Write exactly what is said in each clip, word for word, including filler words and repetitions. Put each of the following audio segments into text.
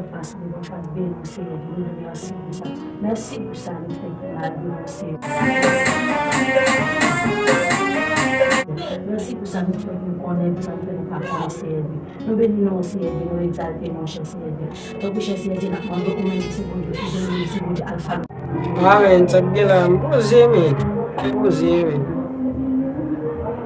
Pase devan fas beni w, Seyè Dye, nou di mèsi pou sa. Mèsi pou sa nou fè ki mal devan w, Seyè. Mèsi pou sa nou fè ki nou konnen, pou sa nou fè nou pa konnen, Seyè Dye. Nou beni non w, Seyè Dye, nou egzalte non w, chè Seyè Dye. Tanpri, chè Seyè Dye, n ap mande w, ou menm ki se Bondye fidèl, ou menm ki se Bondye Alfa. Amèn. Sa k gen la, m poze, men. M poze, men.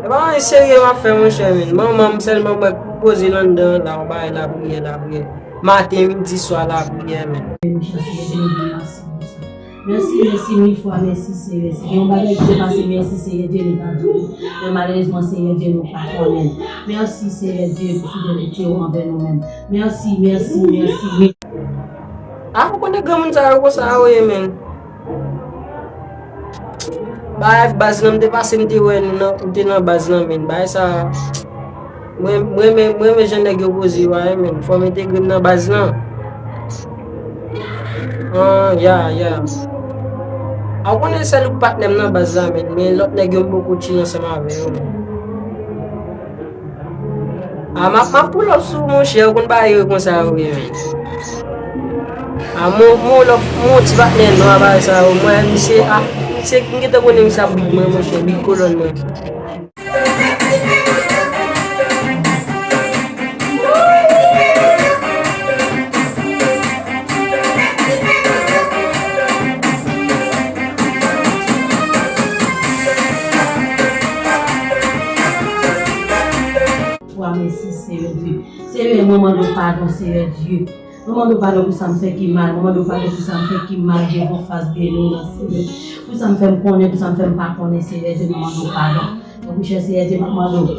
E pa anyen serye m ap fè, monchè, men. Manman m sèlman m wè k poze l anndan an la, yon bagay lapriyè, lapriyè. Maten, midi, swa, lapriyè, men. Mèsi, mèsi, mèsi mil fwa, mèsi, Seyè. Si gen yon bagay ki te pase, mèsi, Seyè Dye, nou ta di w. Men malerezman, Seyè Dye, nou pa konnen. Mèsi, Seyè Dye, pou fidelite w anvè nou menm. Mèsi, mèsi, mèsi. A, ou konnen granmoun sa yo konsa yo ye, men. Bagay baz lan, m te pase, m te wè nou nan, ou te nan baz lan, men. Bagay sa, mwen, mwen renmen, mwen renmen jan nèg yo poze yo a, men. Fò m entegre m nan baz lan. Ah, ya, ya. A, ou konnen sèl ou patnè m nan baz la, men. Men lòt nèg yo, m poko chill ansanm avè yo, men. A, m ap, m ap pull up sou ou, monchè, ou konn bagay yo konsa yo ye, men. A, mon, mon lòp, mon ti patnè nwa bagay sa yo, mwen, misye, a, misye, m gentan konnen misye ap beat mwen, monchè, beat kolòn mwen. Fwa, mèsi, Seyè Dye. Seyè, mwen mande w padon, Seyè Dye. Mwen mande w padon pou sa m fè ki mal. Mwen mande w padon pou sa m fè ki mal devan fas beni w nan, Seyè. Pou sa m fè m konnen, pou sa m fè m pa konnen, Seyè Dye, mwen mande w padon. Donk, monchè, Seyè Dye, m ap mande w.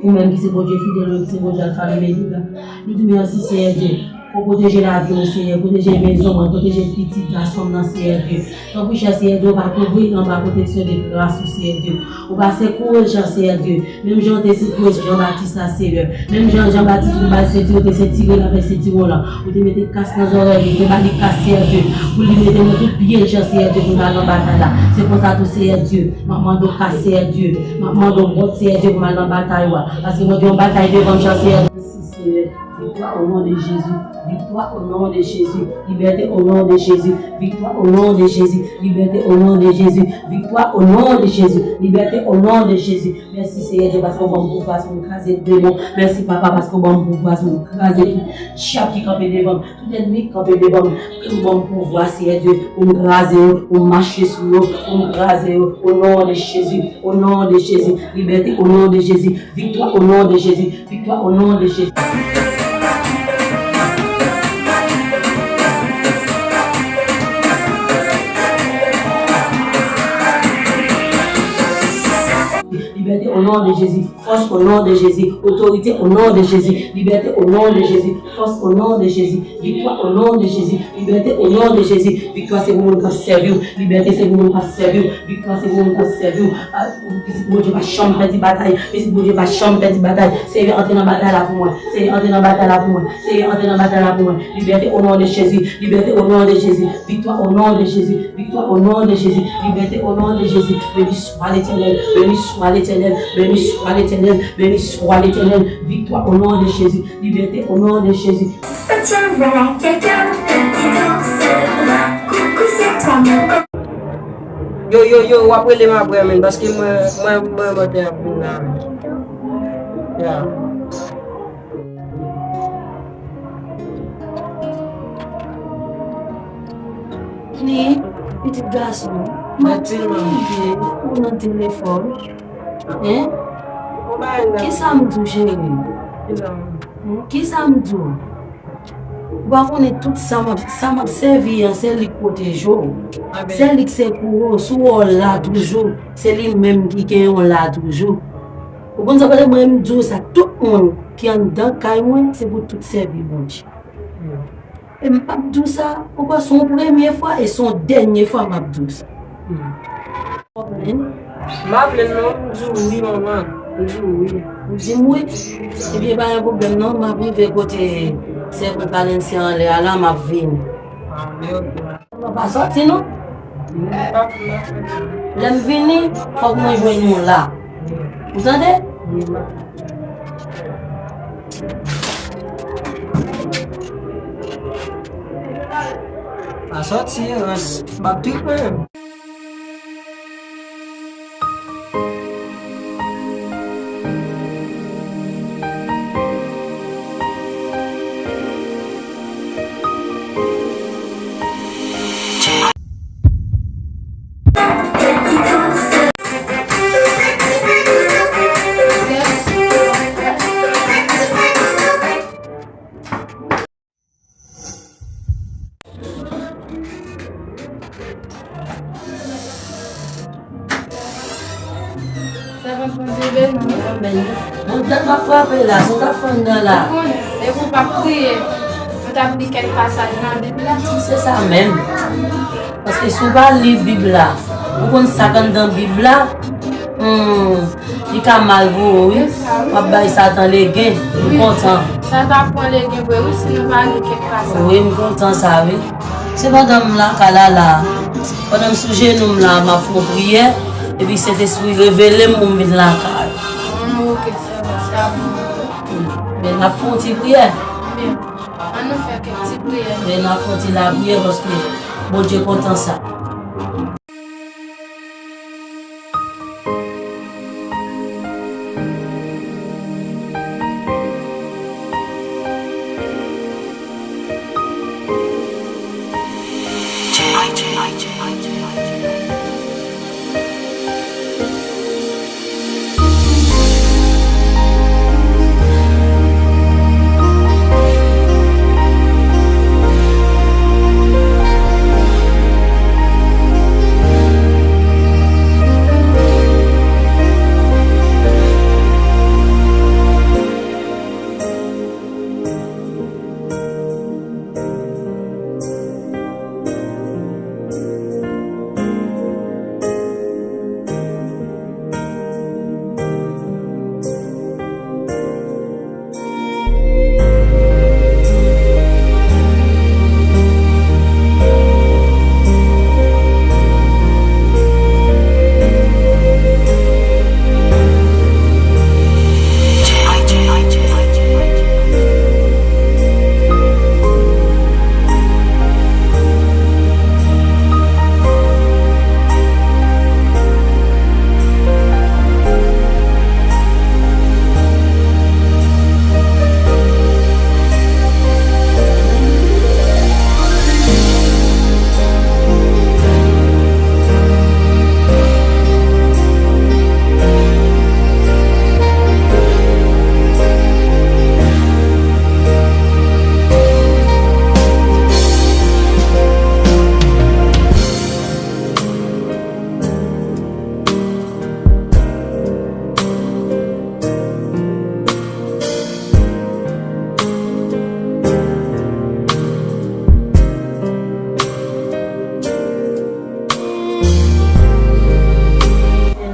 Ou menm ki se Bondye fidèl, ou ki se Bondye Alfa Omega. Nou di mèsi, Seyè Dye. Ou pwoteje lavi m, Seyè. Pwoteje mezon mwen, pwoteje pitit gason m nan, Seyè Dye. Tanpri, chè Seyè Dye, ou va kouvri l anba pwoteksyon de gras ou, Seyè Dye. Ou va sekoure l, chè Seyè Dye. Menm jan ou te sekoure Jan Batis la, Seyè. Menm jan Jan Batis ou te ba l senti, ou te sentire l avèk sentiwon lan. Ou te mete kas nan zòrèy li, ou te ba li kas, Seyè Dye. Pou li mete nan tout pye l, chè Seyè Dye, pou l al nan batay la. Se konsa tou, Seyè Dye. M ap mande w kas, Seyè Dye. M ap mande w bòt, Seyè Dye, pou m al nan batay ou a. Paske mwen gen yon batay devan m, chè Seyè Dye. Mèsi, Seyè. Viktwa o non de Jezi. Viktwa o non de Jezi. Libète o non de Jezi. Viktwa o non de Jezi. Libète o non de Jezi. Viktwa o non de Jezi. Libète o non de Jezi. Mèsi, Seyè Dye, paske w ban m pouvwa pou m kraze demon. Mèsi, Papa, paske w ban m pouvwa pou m kraze tout dyab ki kanpe devan m. Tout ènmi k kanpe devan m, ou ban m pouvwa, Seyè Dye, pou m kraze yo, pou m mache sou yo, pou m kraze yo, o non de Jezi, o non de Jezi, libète o non de Jezi, viktwa o non de Jezi, viktwa o non de Jezi. Libète o non de Jezi. Fòs o non de Jezi. Otorite o non de Jezi. Libète o non de Jezi. Fòs o non de Jezi. Viktwa o non de Jezi. Libète o non de Jezi. Viktwa se pou moun k ap sèvi w. Libète se pou moun k ap sèvi w. Viktwa se pou moun k ap sèvi w. Ah, pitit Bondye pa janm pèdi batay. Pitit Bondye pa janm pèdi batay. Seyè, antre nan batay la pou mwen. Seyè, antre nan batay la pou mwen. Seyè, antre nan batay la pou mwen. Libète o non de Jezi. Libète o non de Jezi. Viktwa o non de Jezi. Viktwa o non de Jezi. Libète o non de Jezi. Beni swa Letènèl. Beni swa Letènèl. Beni swa Letènèl. Beni swa Letènèl. Viktwa o non de Jezi. Libète o non de Jezi. Etienne, voilà quelqu'un qui danse. Coucou, c'est toi, mon copain. Yo, yo, yo, w ap rele m apre, men, paske mwen, mwen, mwen, mwen te ap vin la, men. Ya. Ni, pitit gason, m ap tande ou nan telefòn. Hein? Kisa m di w, cheri? Hmm? Kisa m di w? Ou pa konnen tout sa m ap, sa m ap sèvi an, se li k pwoteje w. Se li k sekoure w, si w wè w la toujou, se li menm ki genyen w la toujou. Ou konn sa, paske mwen, m di w sa, tout moun ki anndan kay mwen, se pou tout sèvi Bondye. E m p ap di w sa, ou kwè se yon premye fwa e se yon dènye fwa m ap di w sa. Konprann? M pa vle non, m di w wi, manman. M di w wi. Ou di m wi? Ebyen, pa gen pwoblèm non, m ap rive kote sèvant Valencia anlè a la, m ap vini. Mwen pa sòti non. Lè m vini, fòk mwen jwenn ou la. Ou tande? A sòti, rans, m ap tripe. Sèvant, Bondye beni w. Amèn. Bon, dat w ap frape la, sa w t ap fè anndan la? Ou konnen, depi w p ap priye, mwen t ap li kèk pasaj nan Bib la. Se sa menm. Paske si w pa li Bib la, ou konn sa k anndan Bib la, hmm, li ka mal pou ou, wi. W ap bay Satan legen. M kontan. Satan ap pran legen vre, wi, si nou pa li kèk pasaj. Wi, m kontan sa, wi. Sepandan, m lakay la, la. Pandan m sou jenou m la, m ap fè yon priyè, epi Sentespri revele m pou m vin lakay. Hmm, ok, sè, mèsi a Bondye. Men n ap fè yon ti priyè. Byen. Ann nou fè kèk ti priyè. Men n ap fè yon ti lapriyè paske Bondye kontan sa.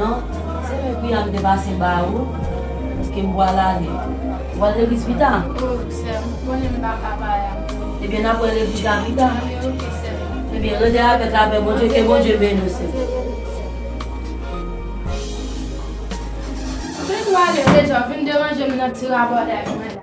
Non, se men priyè m te pase ba ou, paske m pral ale. Ou al legliz pita? O, sè, ou konnen m pa ka pa al. Ebyen, n ap wè legliz la pita. Ebyen, ok, sè. Ebyen, rete avèk lapè Bondye, ke Bondye beni w, sè. Ou te dwe ale deja, ou vin deranje m nan ti rabòday mwen la.